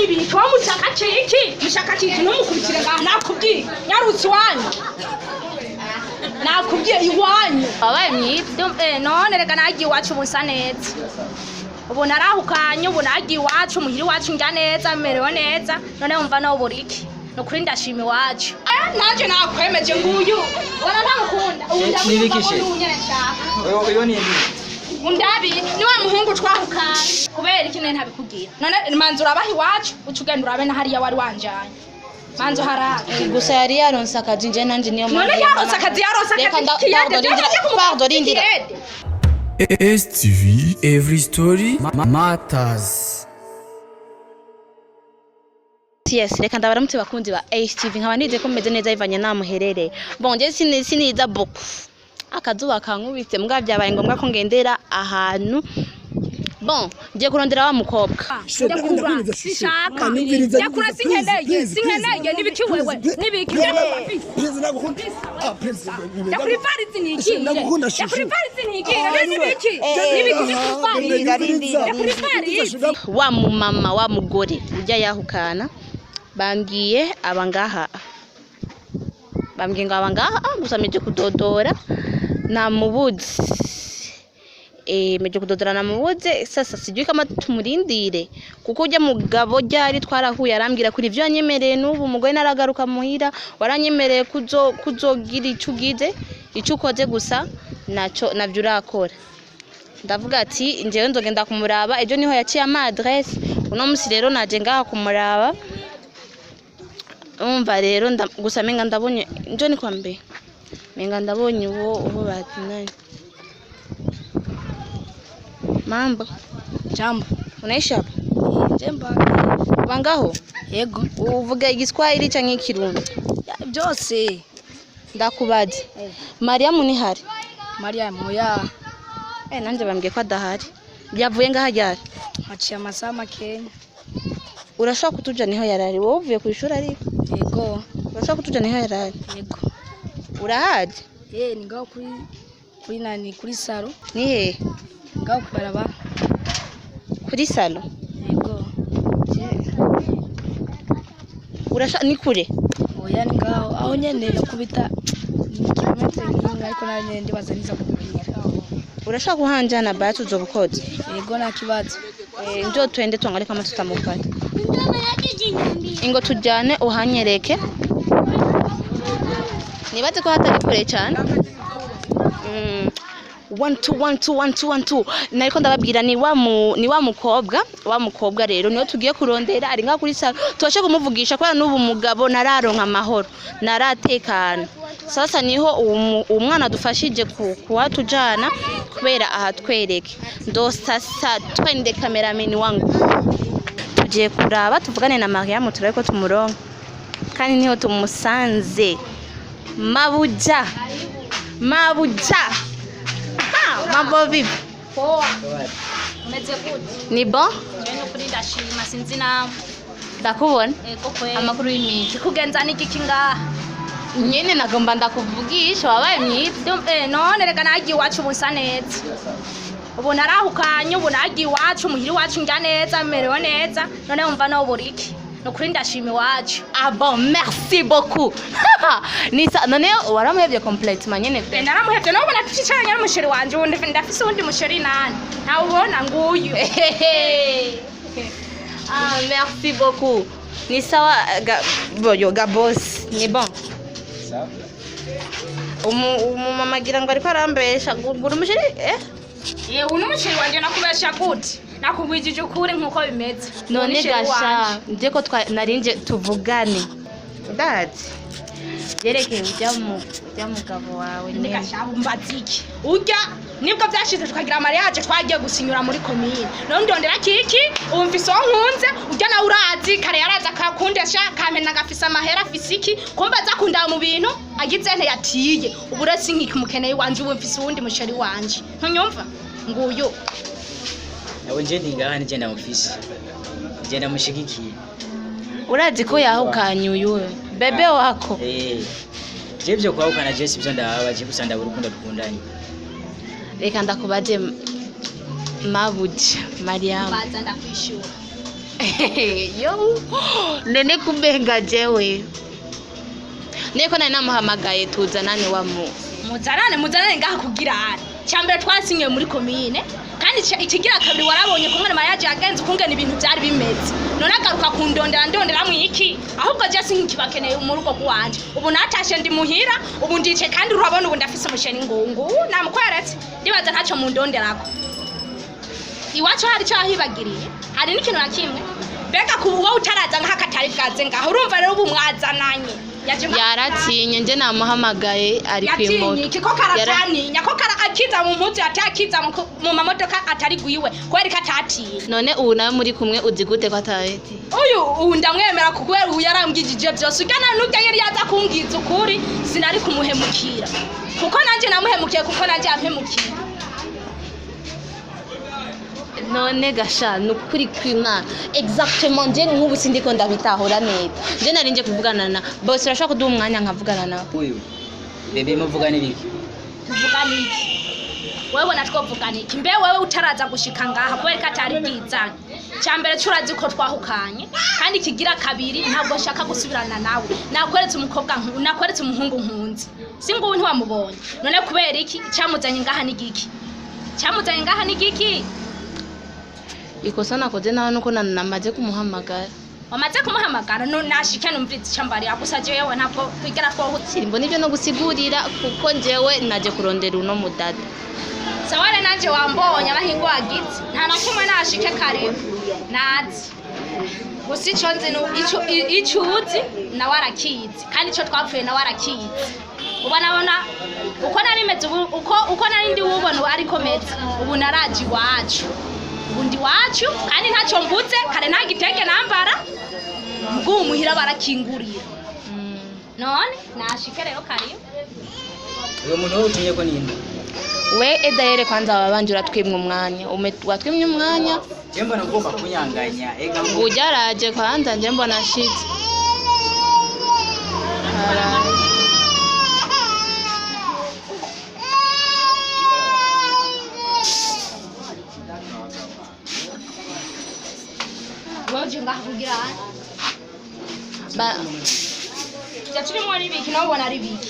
Nibiki wa mushaka ciki, mushaka ciki, ntumukubitire ngaha. Nakubwiye nyarutse iwanyu, nakubwiye iwanyu. Wabaye mwiza. None reka nagiye iwacu, ubu nsa neza, ubu narahukanye, ubu nagiye iwacu, muhira iwacu njya neza, merewe neza. None wumva no buriki ni ukuri, ndashima iwacu. Nanje nakwemeje, nguyu ubona ntamukunda ubu. Nibiki Ndamwumva ko she? n'ubu nyene nshaka. Uyo ni nde? Undabi ni wa muhungu twahukanye. Kubera iki none ntabikubwira? None manzi urabaha iwacu, uca ugenda urabe na hariya wari wanjanye, manzi uharabe. Gusa yari yaronse akazi, nje nanje niyo. None yaronse akazi, yaronse Reka akazi. pardon, rindira, pardon, rindira. STV Every Story Matters. Yes, reka ndabaramutse bakunzi ba HTV, nkaba nize ko meze neza bivanye naho muherereye. Bon, je siniza beaucoup. Akazuba kankubise, mbwa byabaye ngombwa ko ngendera ahantu. Bon, ngiye kurondera wa mukobwa. Ndakura sinshaka, ndakura sinkeneye, sinkeneye. Nibiki wewe, nibiki? Ah, please. Ndakura ivarizi ntigiye. Ndagukunda, shushu. Ndakura ivarizi ntigiye. Nibiki, nibiki? Ndakura ivarizi. Wa mumama, wa mugore ujya yahukana, bambwiye aba ngaha, bambwiye ngo aba ngaha. Ah, gusa meje kudodora namubuze. Meje kudodora namubuze. Sasa sijui kama tumurindire, kuko ujya mugabo ryari twarahuye arambwira kuri ivyo yanyemereye, n'ubu umugore naragaruka muhira, waranyemereye kuzo kuzogira ico ugize, ico ukoze, gusa naco navyo urakora. Ndavuga ati njyewe nzogenda kumuraba ejo, niho yaciye ama adresse. Uno musi rero naje ngaha kumuraba. Umva rero, gusa menga ndabonye, njo ni kwambe menga ndabonye uwo batinanye. Mambo? Jambo. Unaishi hapa? Jemba. Wangaho? Yego. Uvuga Igiswahili canke Ikirundi? Ya, byose. Ndakubaza, Mariamu ni hari? Mariam oya. Eh, nanje bambwiye ko adahari. Yavuye ngaha ryari? Haciye amasaha makenya. Urashobora kutuja niho yarari? Wowe uvuye ku ishuri ariko? Yego. Urashobora kutuja niho yarari? Yego. Urahazi? Eh, ni ngaho kuri nani, kuri salon. Ni hehe? Ngaho kubarabara. Kuri salon? Yego. Urasha ni kure? Oya, ni ngaho aho nyene kubita ni kilometero nk'imwe, ariko nayo nyene ndibaza niza kukubwira. Urashaka kuhanjana basi uzoba ukoze. Yego, nta kibazo. Eh, njoo twende tuangalie kama tutamupata. Ingo tujyane uhanyereke. Nibaze ko hatari kure cyane. One two one two one two one two. Nariko ndababwira ni wa mukobwa, wa mukobwa rero niwe tugiye kurondera, ari ngaho kuri salon. Tubashe kumuvugisha kubera n'ubu mugabo nararonka amahoro, naratekana. Sasa niho uwo mwana dufashije kuhatujana kubera ahatwereke. Ndo sasa twende, cameraman wangu. Tugiye kuraba tuvugane na Mariamu, turabe ko tumuronka. Kandi niho tumusanze. Mabuja. Mabuja. Ha, mambo vipi? Poa. Umeze gute? Ni bon? Jewe nukuri ndashima, sinzi nawe. Ndakubona. Ego kweli. Amakuru y'iminsi? Kikugenza n'igiki ngaha? Nyene nagomba ndakuvugisha, wabaye mwiza. None reka nagiye iwacu, ubu nsa neza, ubu narahukanye, ubu nagiye iwacu, muhira iwacu njya neza, merewe neza. None wumva no buriki ni ukuri, ndashima iwacu. Ah bon, merci beaucoup. Nisa none waramuhevye complètement nyene? Naramuhevye, nawe ubona twicaranye n'umuchéri wanje. Ubu ndafise uwundi muchéri nani, ntawubona, nguyu. Ah, merci beaucoup. Ni sawa ga, boyo ga boss. Ni bon. Sawa. Umumama agira ngo ariko arambesha gura umuchéri eh? Yewe, uno muchéri wanje. Nakubesha gute? Nakubwijije ukuri nkuko bimeze. Uwo None ni chéri gasha wanje. nje ko narinje tuvugane ndazi byerekeye ujya mugabo wawe nyene. Nigashaba mbaza iki? Urya nibwo byashize tukagira mariage, twagiye gusinyura muri komine. None ndondera kiki? Ubu mfise uwo nkunze. Urya nawe urazi kare yaraza akakundesha kampena, agafise amahera, afise iki, kumba aza kundaba mu bintu agize nte yatiye. Ubu rero sinkiki mukeneye wanje, ubu mfise uwundi muchéri wanje, ntunyumva? Nguyu. Nawe nje ndi ngaha, nije ndamufise, nje ndamushigikiye. Urazi ko yahukanye uyu bébé wako? Eh, je byo kwahukana je sibyo ndahaba, je gusa ndabura urukundo dukundanye. Reka ndakubaze, mabuja Mariam. Baza ndakwishura. Yo, none kubenga jewe niko nari namuhamagaye tuzanane wa mu Muzanane, muzanane ngaha kugira ara cyambere twasinyiye muri komine, kandi ikigira kabiri warabonye kumwe na yaje yagenze ukungena ibintu byari bimeze. None agaruka kundondera ndondera mwiki? Ahubwo je sinkibakeneye mu rugo rwanje. Ubu natashe ndi muhira, ubu ndice kandi urabona ubu ndafise umusheni ngungu namukweretse. Ndibaza ntacyo mundonderako. Iwacu hari icyo wahibagiriye? Hari n'ikintu na kimwe? Mbega ku wowe utaraza ngaha katari bwaze ngaha, urumva rero ubu mwazananye. Yaje ngaha. Yaratinye, nje namuhamagaye ari Yatinye kwimoto. iki? Ko karataninya ko kara akiza mu mpuzu, atakiza mu mamodoka atari gwiwe, kubera ko atatiye. None ubu nawe muri kumwe uzi gute ko atayeti? Uyu ubu ndamwemera kubera ubu yarambwigije byose. Ugana n'ujya yari yaza kumbwiza ukuri, sinari kumuhemukira kuko nanjye namuhemukiye, kuko nanjye yampemukiye. None gasha, ni ukuri kw'Imana, exactement nje nk'ubu sindiko ndabitahura neza. Nje nari nje kuvugana na boss, urashobora kuduha umwanya nkavugana nawe? Uyu bebe muvuga n'ibiki? Tuvugana iki? Wewe natwovugana iki? Mbe wewe utaraza gushika ngaha kubera ko atari bwizane, cya mbere curazi ko twahukanye, kandi kigira kabiri ntabwo nshaka gusubirana nawe. Nakweretse umukobwa nakweretse umuhungu nkunze, si ngubu ntiwamubonye? None kubera iki cyamuzanye ngaha? Ni giki cyamuzanye ngaha? Ni giki? Ikosa nakoze nawe nuko namaze kumuhamagara. Wamaze kumuhamagara? No nashike numvise icyo mbarira gusa. Jewe ntabwo twigera twohutse. Mbona ibyo no gusigurira kuko njyewe naje kurondera uno mudada. Sawa rero, nanjye wambonye amahirwe wagize nta na kimwe. Nashike karibu nazi gusa icyo nzi ni icyo uzi nawe arakizi, kandi icyo twapfuye nawe arakizi. Ubu nabona uko nari meze ubu, uko nari ndi wubona ubu ariko meze ubu. Naraje iwacu, ubu ndi iwacu kandi ntacyo mbuze. Kare nta gitenge nambara, ubwo ubu muhira barakingurira. None nashike rero karibu. Uyo muntu wowe utumye ko ninde? We edayere, kwanza wabanje uratwimwa umwanya, watwimye umwanya. Je mbona ugomba kunyanganya ega. Ujyaraje kwanza, nje mbona ashitse. Araje. Wewe uje ngaha kugira Ba- ibyo turimo ari biki? Nawe ubona ari biki?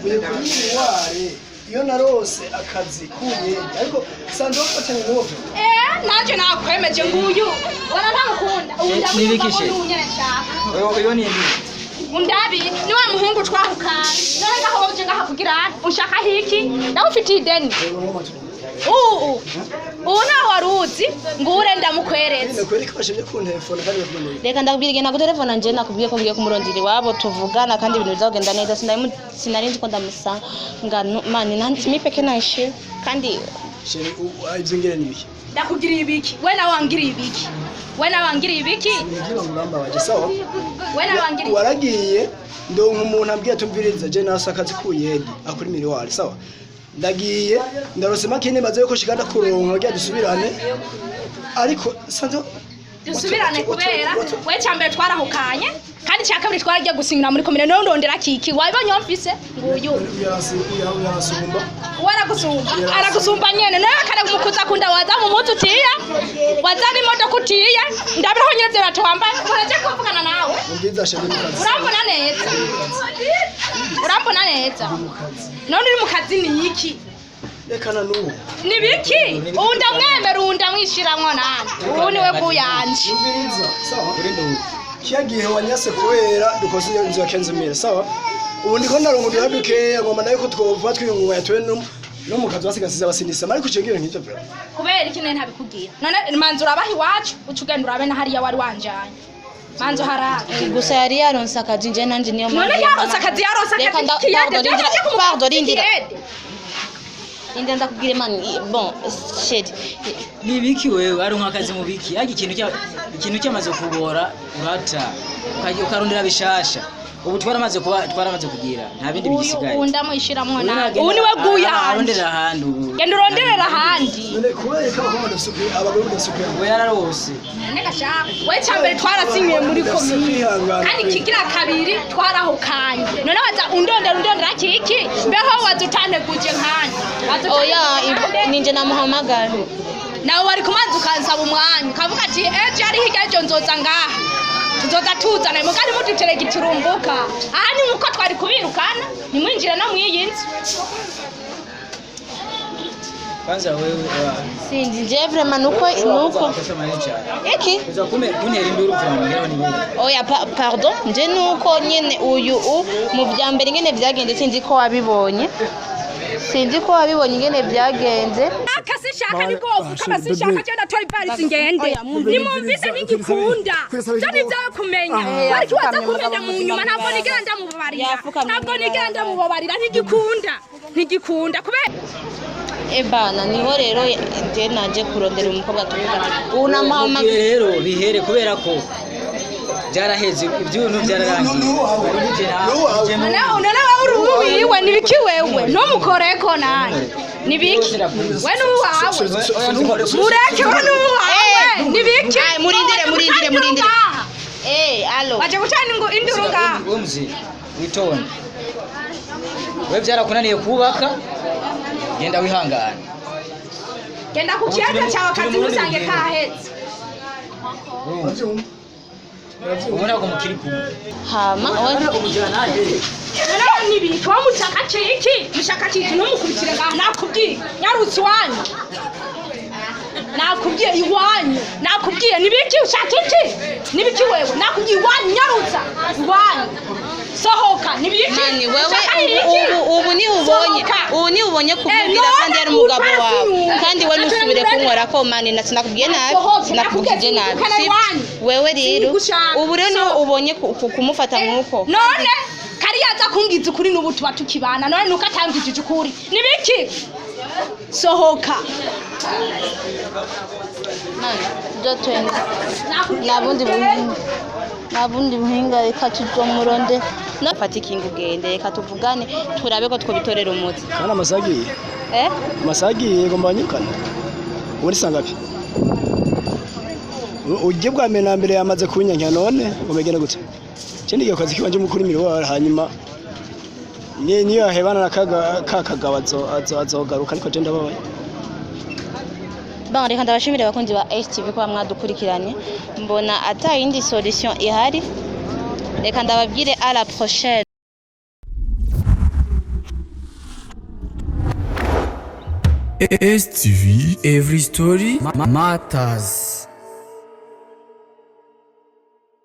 Mvuye kuri miware iyo narose akazi k'ubuyede, ariko sanze bafatanya n'uwo. Eh, nanje nakwemeje nguyu wana ntamukunda ubu. Eh, Ndamwumva ko nibikishe. n'ubu nyene nshaka. Uyo ninde? Undabi ni wa muhungu twahukana. None ngaho wowe uje ngaha kugira unshaka hiki? Ndamufitiye ideni ubu ubu nawe wari uzi ngure ndamukweretse. Kweri ko bashimye kuntelefona kandi bakumenye. Reka ndakubwira, igihe nagutelefona nje nakubwiye ko ngiye kumurondera iwabo tuvugana kandi ibintu bizagenda neza. Sinari nzi ko ndamusanga mani nanjye mi peke naishiwe kandi. Chéri, ibyo ngira ni ibiki? Ndakugiriye ibiki? We nawe wangiriye ibiki? We nawe wangiriye ibiki? Nibyo ngo urambabaje, sawa? We nawe wangiriye. Waragiye ndonka umuntu ambwiye tumviriza, je nasa akazi k'ubuyede akuri miriwari, sawa? Ndagiye ndarose makini maze yuko shika ndakuronka kugira dusubirane, ariko sanze. Dusubirane kubera we cyambere twarahukanye, kandi cya kabiri twaragiye gusinyira muri komine. None ndondera kiki? Wabibonye wamfise nguyu. Yarasumba. Waragusumba, aragusumba nyene. Nawe akaramukuza kunda waza mu mutu utiye, wazana imodoka utiye, ndabiraho nyene vyo wambaye uraje kuvugana nawe. Umviriza chéri, mu kazi. Urambona neza, urambona neza. Mu kazi. None uri mu kazi ni iki? Rekana n'uwo. Ni biki? Ubu ndamwemera, ubu ndamwishiramwo nani, ubu niwe bwuyanje. Umviriza, sawa? Uri nduwe. Kiya gihe wanyase kubera dukoze iyo nzu ya kenzimira, sawa? Ubu ndiko ndaronka uduha dukeya, ngomba nayo ko twova twiyungunganya tube no mu kazi basigasize abasinisama, ariko ico ngira nk'ivyo bro. Kubera iki none ntabikubwira? None manzi urabaha iwacu, uca ugenda urabe na hariya wari wanjanye, manzi uharabe. Gusa yari yaronse akazi, nje nanje niyo None yaronse akazi, yaronse Reka akazi nda- pardon, rindira, pardon, rindira. kiyede. Inde ndakubwira mani, bon chéri. Nibiki wewe aronka akazi mu biki? Ariko ikintu cya ikintu cyamaze kubora urata ukarondera bishasha. Ubu twaramaze kuba, twaramaze kugira, nta bindi Uyu bigisigaye. ubu ndamwishiramwo Uyu nawe nagenda ubu niwe bwuyanje. Arondera ahandi ubu. Genda uronderera ahandi. None kubera ko abakobwa badafise abagore badafise Ubu yararose. None gashaka we cyambere twarasinyiye muri komine, kandi kigira kabiri twarahukanye. None waza undondera, undondera kiki? Mbeho waza utanteguje nkanje. Waza Oya. utanteguje nkande? Ninje namuhamagara. Nawe wari kumanza ukansaba umwanya ukavuga ati ejo ari hirya y'ejo nzoza ngaha, tuzoza tuzana mugari mudutere giturumbuka. Aha ni nkuko twari kubirukana, nimwinjire no mw'iyi nzu. Kwanza wewe Sinzi je vraiment, nuko ukosa manini cyane. Iki? Uza kume kuntera induru vraiment, ngira ni wewe. Oya, pardon, nje nuko nyene uyu mu vya mbere ingene vyagenze, sinzi ko wabibonye ingene vyagenze. Aka sinshaka nibwo kama sinshaka, je ndatora ivarisi ngende. Nimumvise, ntigikunda byo ni ibyawe kumenya. Wari kiwaza kumenya mu nyuma. Ntabwo nigera ndamubabarira. Yafukamye. Ntabwo nigera ndamubabarira. Ntigikunda, ntigikunda kubera Ebana, niho rero je naje kurondera umukobwa tuvugana, ubu namuhamagaye. Ubwiye rero bihere kubera ko byaraheze, iby'ibintu byararangiye. None wowe uri uwiwe? Nibiki wewe? Ntumukoreko nanjye. Nibiki we? N'uwawe, mureke, we n'uwawe. Nibiki? Ay, murindire, murindire, murindire. Eh, allo. Waje gucana induru ngaha. Wewe mzee, witonde. Wewe byarakunaniye kubaka, genda wihangane. Genda ku kiyaga cyawe, akazi ntusange kahetse. Ubu ntabwo mukiri kumwe. Hama we None nibiki wowe? Mushaka ciki, mushaka ciki? Ntumukubitire ngaha, nakubwiye. Nyarutse iwanyu, nakubwiye iwanyu, nakubwiye. Nibiki? Ushaka iki? Nibiki wewe? Nakubwiye iwanyu, nyarutsa iwanyu, sohoka. Nibiki? Mani wewe, Ushaka ubu iki? ubu ni ubonye Sohoka. ubu ni ubonye kuvugira None kandi ari umugabo utwara wawe. sinyuma. Kandi we ntusubire Natwe kunkora ko mani, na sinakubwiye nabi. Sohoke, Sinakubwije nakubwiye nabi. sinigukana iwanyu. Wewe rero Sinigushaka. ubu rero niwe Sohoka. ubonye kumufata nk'uko. None kari yaza kungiza ukuri, n'ubu tuba tukibana. None nuko atangijije ukuri, nibiki? Sohoka. Mani byo twende, nta bundi buhinga, nta bundi buhinga. Reka tuzomuronde no fata ikinga ugende. Reka tuvugane, turabe ko twobitorera umuti. Kandi amasaha agiye. Eh. Amasaha agiye, ngomba banyirukane. Ubu ni sangapi? Ujye bwa mbere na mbere yamaze kunyanka, none ngo mbigende gute? Ikindi gihe kazi kibanje mukuru miruwari, hanyuma ni niyo yahebana na kaga ka kagabo azogaruka, ariko je ndababaye. Bon, reka ndabashimire abakunzi ba STV kuba mwadukurikiranye. Mbona ata yindi solution ihari. Reka ndababwire à la prochaine. STV Every Story Matters.